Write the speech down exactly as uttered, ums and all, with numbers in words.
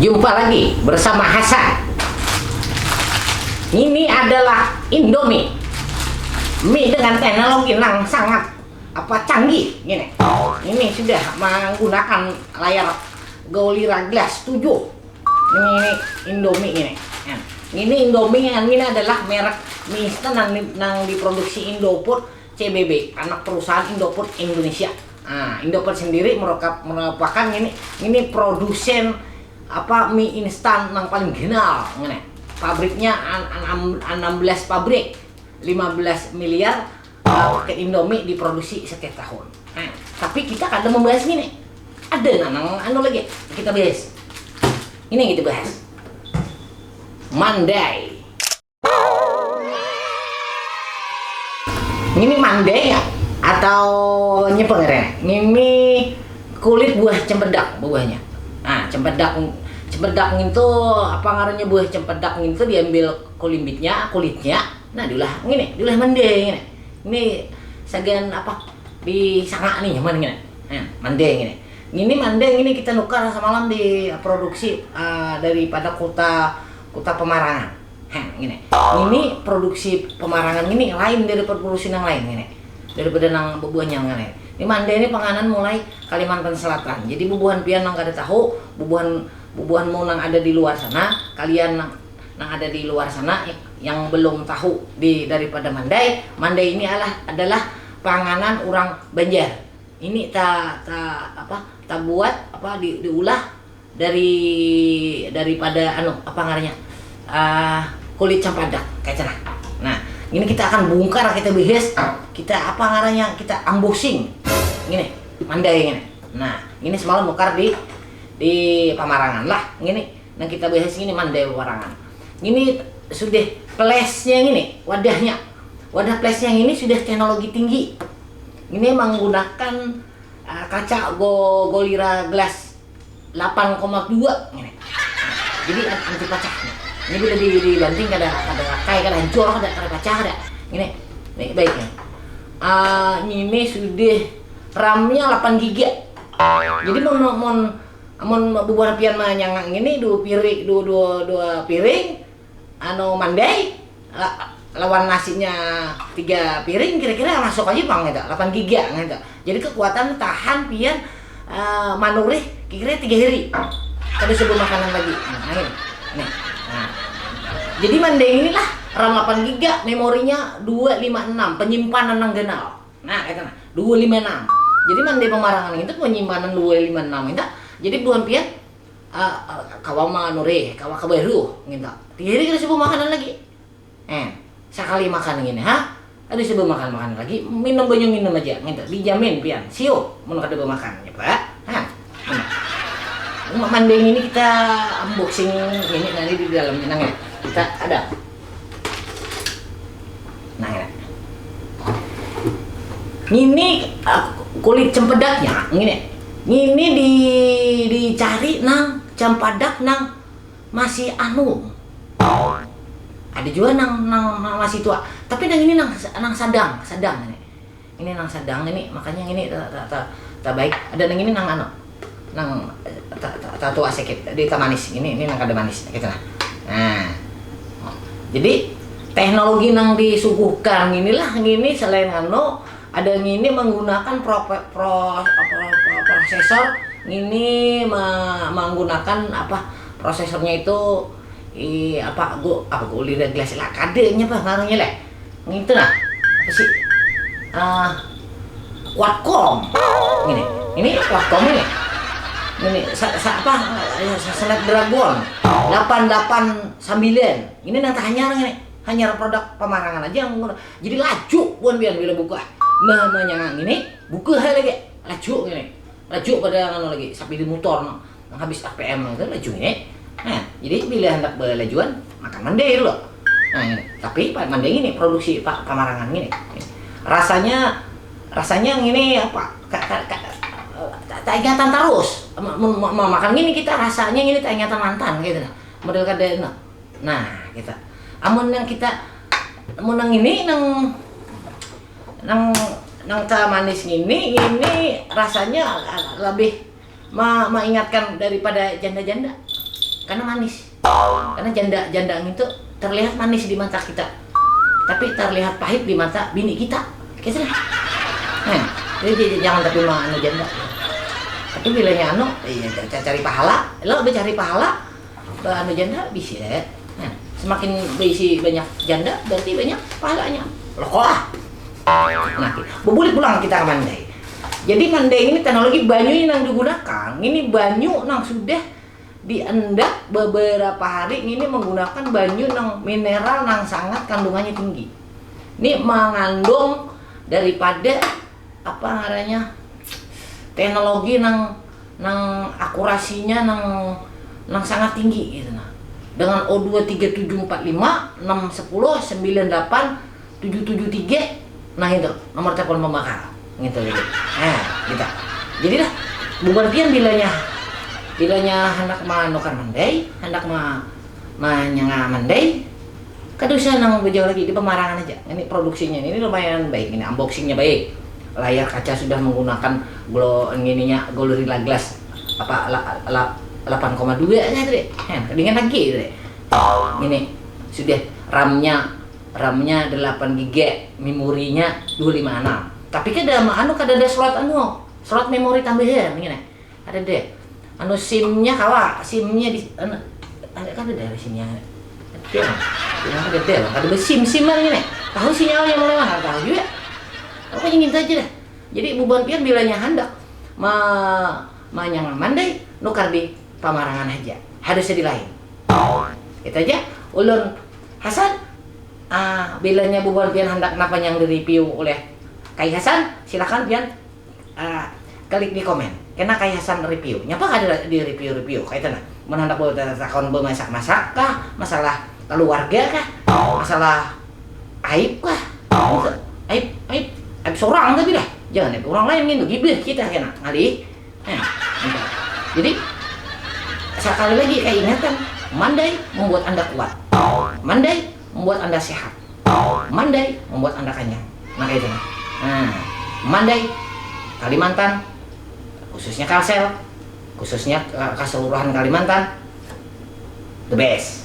Jumpa lagi bersama Hasan. Ini adalah Indomie. Mie dengan teknologi nang sangat apa canggih gini. Ini sudah menggunakan layar Gollira Glass tujuh. Ini Indomie ini. Nah, ini Indomie yang ini adalah merek mie instan yang, yang diproduksi Indofood C B B, anak perusahaan Indofood Indonesia. Nah, Indofood sendiri merupakan ini ini produsen apa mie instan yang paling kenal ngene. Pabriknya an- an- enam belas pabrik, lima belas miliar uh, paket Indomie diproduksi setiap tahun. Nah, tapi kita kada membahas ini. Ada nang anu lagi kita bahas. Ini yang kita bahas. Mandai. Ini mandai ya? Atau nyepeng ya? Ini kulit buah cempedak buahnya. Nah, cempedak cempedak itu apa ngarannya buah cempedak itu diambil kulimbitnya, kulitnya. Nah, diulah ini, diulah mandai ini. Ini sagan apa? Di sanga nih nyaman ini. Nah, mandai ini. Ini mandai ini kita nukar semalam di produksi uh, daripada kota kota Pemarangan. Heh, gini. Ini produksi pemarangan ini lain daripada produksi yang lain gini. Daripada nang bubuhan yang lain. Ini mandai ini panganan mulai Kalimantan Selatan. Jadi bubuhan pian nang kada tahu, bubuhan bubuhan mau nang ada di luar sana, kalian nang, nang ada di luar sana yang belum tahu di daripada mandai, mandai ini adalah adalah panganan orang Banjar. Ini ta ta apa? Ta buat apa di, diulah dari daripada anu apa ngarannya uh, kulit campadak kayak cina. Nah, ini kita akan bongkar kita bahas kita apa ngarannya kita unboxing ini mandai ini. Nah, ini semalam bongkar di di pamarangan lah ini. Nah, kita bahas ini mandai pamarangan. Ini sudah flashnya ini wadahnya. Wadah flashnya ini sudah teknologi tinggi. Ini menggunakan uh, kaca go Gollira Glass delapan koma dua ini. Jadi anti pecah. Ini bila di, dibanting kada kada rakai kada hancur kada kada pecah kada. Ini ini baiknya. Uh, ini sudah RAM-nya delapan giga. Jadi mau mau mau bubuhan pian manyanga ini dua piring dua dua dua piring anu mandai lawan nasinya tiga piring kira-kira masuk aja pang gitu delapan giga gitu jadi kekuatan tahan pian uh, manurih kira-kira tiga hari kada sebelum makanan lagi nah, ini nih nah. Jadi mandai inilah RAM delapan giga memorinya dua lima enam penyimpanan yang ganal nah kata nah dua lima enam jadi mandai pemarangan itu penyimpanan dua lima enam itu jadi buhan pian uh, uh, kawa manurih kawa kabaru gitu tiga hari kada sebelum makanan lagi Eh, sakali makan gini ha, kada suba makan makan lagi, minum banyu minum aja ngintu, dijamin pian siup mun kada bamakan nya pa ha. Mandai ngini kita unboxing ngini nani di dalamnya nang ya kita ada nang ya ngini kulit cempedaknya ngini ngini di dicari nang campadak nang masih anu ada jua nang nang masih tua tapi nang ini nang nang sadang sadang ini ini nang sadang ini makanya ini tak tak tak baik ada nang ini nang anu nang tak tak tua sedikit di tak manis ini ini nang kada manis gitu nah nah jadi teknologi nang disuguhkan inilah ini selain anu ada ngini menggunakan pro, pro, pro, pro, prosesor ngini me, menggunakan apa prosesornya itu i apa gu apa gu lira gelas lah kadenya apa ngarannya leh ngintu nah apa sih uh, Qualcomm ini ini Qualcomm ini ini sa, sa, apa Snapdragon delapan delapan sembilan ini nang hanyar ini hanyar produk pemarangan aja yang jadi laju buan biar bila buka mah mah nyangang ini buka hai lagi laju ini laju pada anu lagi sapi di motor no yang habis A P M itu laju ini nah jadi bila hendak belajuan makan mande dulu nah ini. Tapi mande ini produksi pak pemarangan ini rasanya rasanya ini apa tak ingatan terus makan ini kita rasanya ini tak ingatan mantan gitu model kada no. Nah, kita amun yang kita amun nang ini nang nang nang teh manis ini ini rasanya lebih ma, mengingatkan daripada janda-janda. Karena manis. Karena janda janda itu terlihat manis di mata kita, tapi terlihat pahit di mata bini kita. Gitu lah. Nah, jadi jangan tapi mah anu janda. Tapi bilanya anu, iya cari pahala. Lo cari pahala, anu janda bisa. Nah, semakin berisi banyak janda, berarti banyak pahalanya. Lo kok ah. Nah, berbulik pulang kita ke mandai. Jadi mandai ini teknologi banyu yang digunakan. Ini banyu nang sudah diandak beberapa hari ini menggunakan banyu nang mineral nang sangat kandungannya tinggi. Ini mengandung daripada apa ngarannya teknologi nang nang akurasinya nang nang sangat tinggi gitu nah. Dengan O dua tiga tujuh empat lima, enam sepuluh, sembilan delapan, tujuh tujuh tiga, nah itu nomor telepon pembakar gitu jadi. Nah, gitu. Jadi dah, bubuhan pian bilanya bilanya hendak manukar mandai, hendak ma manyanga mandai, kada usah nang bejauh lagi di pemarangan aja. Ini produksinya ini lumayan baik, ini unboxingnya baik. Layar kaca sudah menggunakan glo ininya Gorilla Glass apa la, la, delapan koma dua nya tadi. Nah, kedingan lagi tadi. Ini sudah RAM-nya RAM-nya delapan giga, memorinya dua lima enam. Tapi kada anu kada ada slot anu, slot memori tambahan gini. Ada deh. Anu SIM-nya kawa, SIM-nya di anu ada kan ada SIM-nya. Ada. Yang ada deh, ada SIM SIM gini. Tahu sinyalnya mulai mana tahu juga. Apa yang minta aja deh. Jadi bubuhan pian bilanya handak ma manyanga mandai nukar di pamarangan aja. Harus di lain. Itu aja. Ulun Hasan, ah, bilanya bubuhan pian handak napa yang di-review oleh Kai Hasan, silakan pian ah, klik di komen. Kena Kai Hasan review. Nyapa kada di-review-review kayak itu nah. Mun handak bawa takon bemasak-masak kah, masalah keluarga kah, masalah aib kah? Aib, aib, aib seorang tapi dah. Jangan aib orang lain gitu. Gibah kita kena ngalih. Nah, gitu. Jadi sekali lagi saya ingatkan, mandai membuat Anda kuat. Mandai membuat Anda sehat. Mandai membuat Anda kenyang. Nah, kayak itu nah. Nah, mandai Kalimantan, khususnya Kalsel, khususnya eh, keseluruhan Kalimantan, the best.